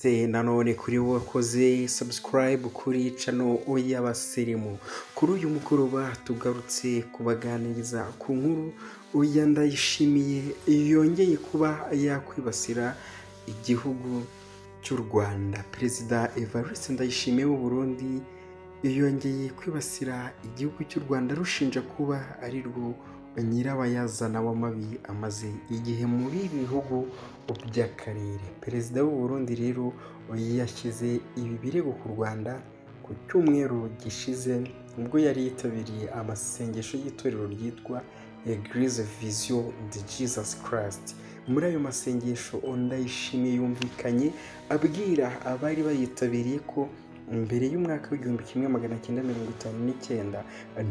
Ikaze nanone kuri wakoze subscribe kuri channel y'abasirimu. Kuri uyu mugoroba tugarutse kubaganiriza ku nkuru ya Ndayishimiye yongeye kuba yakwibasira igihugu cy'u Rwanda. Perezida Evariste Ndayishimiye w'u Burundi yongeye kwibasira igihugu cy'u Rwanda rushinja kuba ari rwo nyirabayazana w'amabi amaze igihe muri bihugu by'akarere. Perezida w'u Burundi rero yashyize ibi birego ku Rwanda ku cyumweru gishize ubwo yari yitabiriye amasengesho y'itorero ryitwa Eglise Vision de Jesus Christ. Muri ayo masengesho Ndayishimiye yumvikanye abwira abari bayitabiriye ko mbere y'umwaka w'1959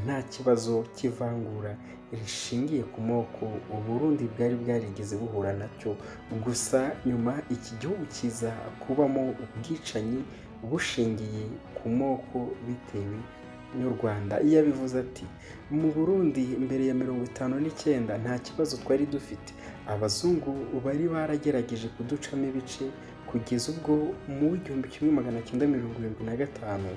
nta kibazo cy'ivangura rishingiye ku moko Uburundi bwari bwarigeze buhura nacyo. Gusa nyuma iki gihugu kiza kubamo ubwicanyi bushingiye ku moko bitewe n'u Rwanda. Iyo abivuze ati mu Burundi mbere ya 59 nta kibazo twari dufite, abazungu bari baragerageje kuducamo ibice kugeza ubwo mu 1975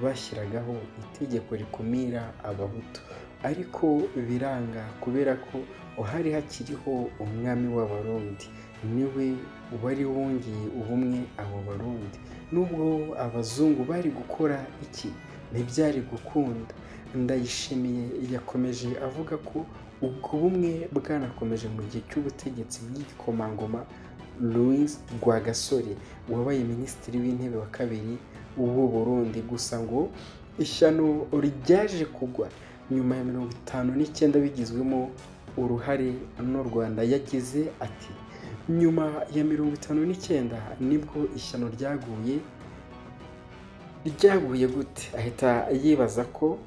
bashyiragaho itegeko rikumira abahutu, ariko biranga kubera ko hari hakiriho umwami w'abarundi, niwe wari wongeye ubumwe abo barundi. Nubwo abazungu bari gukora iki ntibyari gukunda. Ndayishimiye yakomeje avuga ko ubwo bumwe bwanakomeje mu gihe cy'ubutegetsi bw'igikomangoma Louis Rwagasore wabaye minisitiri w'intebe wa kabiri w'u Burundi. Gusa ngo ishyano ryaje kugwa nyuma ya 59 bigizwemo uruhare n'u Rwanda. Yagize ati nyuma ya 59 nibwo ishyano ryaguye. Ryaguye gute? Ahita yibaza ko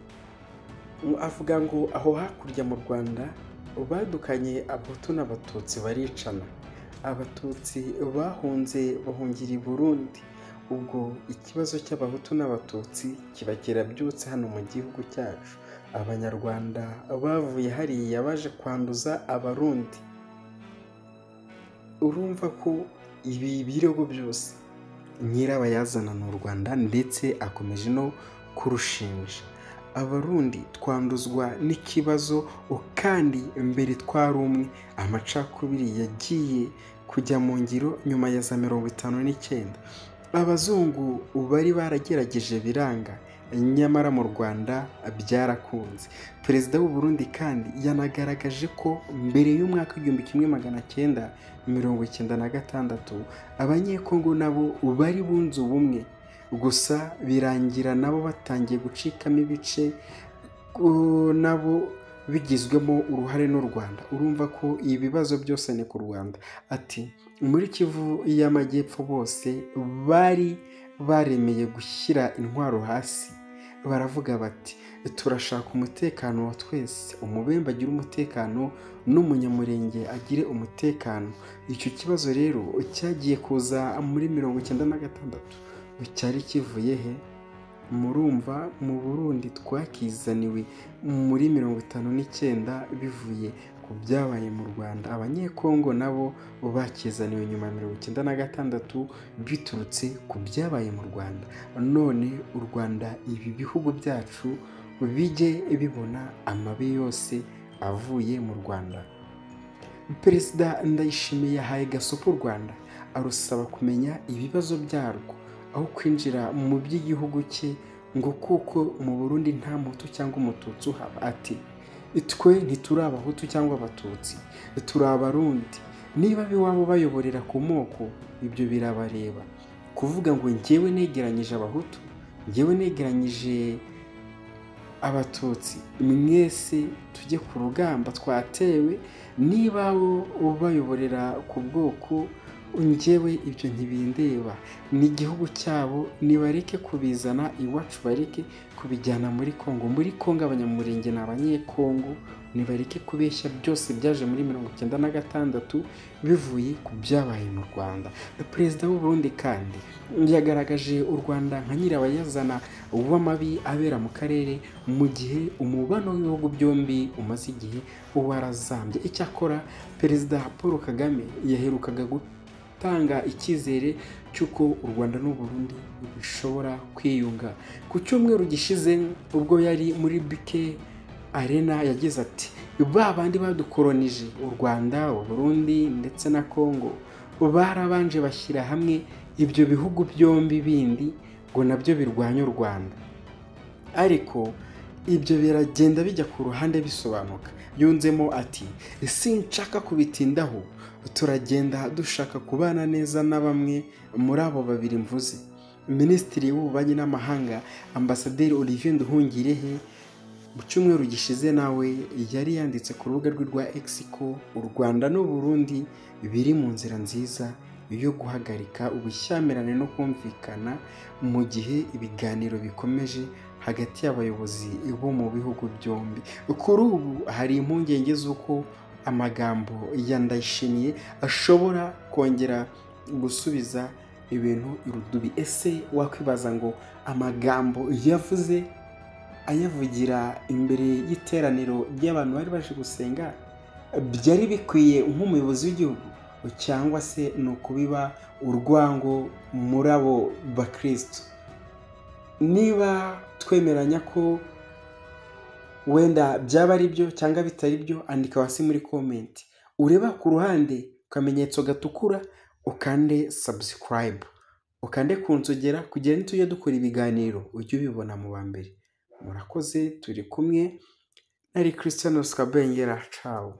avuga ngo aho hakurya mu Rwanda badukanye abahutu n'abatutsi baricana, abatutsi bahunze bahungira i Burundi, ubwo ikibazo cy'abahutu n'abatutsi kiba kirabyutse hano mu gihugu cyacu. Abanyarwanda bavuye hariya baje kwanduza abarundi. Urumva ko ibi birego byose nyirabayazana ni u Rwanda, ndetse akomeje no kurushinja. Abarundi twanduzwa n'ikibazo kandi mbere twari umwe. Amacakubiri yagiye kujya mu ngiro nyuma ya za 59. Abazungu bari baragerageje biranga, nyamara mu Rwanda byarakunze. Perezida w'u Burundi kandi yanagaragaje ko mbere y'umwaka 1996 abanyekongo nabo bari bunze ubumwe, gusa birangira nabo batangiye gucikamo ibice, nabo bigizwemo uruhare n'u Rwanda. Urumva ko ibibazo byose ni ku Rwanda. Ati muri Kivu y'Amajyepfo bose bari baremeye gushyira intwaro hasi, baravuga bati turashaka umutekano wa twese, umubembe agire umutekano n'umunyamurenge agire umutekano. Icyo kibazo rero cyagiye kuza muri 96 cyari kivuye he? Murumva mu Burundi twakizaniwe muri 59 bivuye ku byabaye mu Rwanda. Abanyekongo nabo bakizaniwe nyuma ya 96 biturutse ku byabaye mu Rwanda. None u Rwanda ibi bihugu byacu bijye bibona amabi yose avuye mu Rwanda. Perezida Ndayishimiye yahaye gasopo u Rwanda, arusaba kumenya ibibazo byarwo aho kwinjira mu by'igihugu cye, ngo kuko mu Burundi nta muhutu cyangwa umututsi uhaba. Ati twe ntituri abahutu cyangwa abatutsi, turi abarundi. Niba ab'iwabo bayoborera ku moko ibyo birabareba. Kuvuga ngo njyewe negeranyije abahutu, njyewe negeranyije abatutsi, mwese tujye ku rugamba twatewe, niba bo bayoborera ku bwoko njyewe ibyo ntibindeba, ni igihugu cyabo, nibareke kubizana iwacu, bareke kubijyana muri Kongo. Muri Kongo abanyamurenge ni abanyekongo, nibareke kubeshya, byose byaje muri 96 bivuye ku byabaye mu Rwanda. Perezida w'u Burundi kandi yagaragaje u Rwanda nka nyirabayazana w'amabi abera mu karere, mu gihe umubano w'ibihugu byombi umaze igihe warazambye. Icyakora Perezida Paul Kagame yaherukaga gutanga icyizere cy'uko u Rwanda n'u Burundi bishobora kwiyunga. Ku cyumweru gishize ubwo yari muri BK Arena yagize ati: "Ba bandi badukoronije u Rwanda, u Burundi ndetse na Congo barabanje bashyira hamwe ibyo bihugu byombi bindi ngo nabyo birwanye u Rwanda, ariko ibyo biragenda bijya ku ruhande bisobanuka." Yunzemo ati: "Sinshaka kubitindaho, turagenda dushaka kubana neza na bamwe muri abo babiri mvuze." Minisitiri w'Ububanyi n'Amahanga Ambasaderi Olivier Nduhungirehe mu cyumweru gishize nawe yari yanditse ku rubuga rwe rwa X ko u Rwanda n'u Burundi biri mu nzira nziza yo guhagarika ubushyamirane no kumvikana mu gihe ibiganiro bikomeje hagati y'abayobozi bo mu bihugu byombi. Kuri ubu hari impungenge z'uko amagambo ya Ndayishimiye ashobora kongera gusubiza ibintu irudubi. Ese wakwibaza ngo amagambo yavuze ayavugira imbere y'iteraniro ry'abantu bari baje gusenga byari bikwiye nk'umuyobozi w'igihugu, cyangwa se ni ukubiba urwango muri abo bakristo? Niba twemeranya ko wenda byaba ari byo cyangwa bitari byo, andika hasi muri comment, ureba ku ruhande akamenyetso gatukura, ukande subscribe, ukande ku nzogera kugira nitujya dukora ibiganiro ujye ubibona mu ba mbere. Murakoze, turi kumwe nari Christian Oscar Bengera, ciao.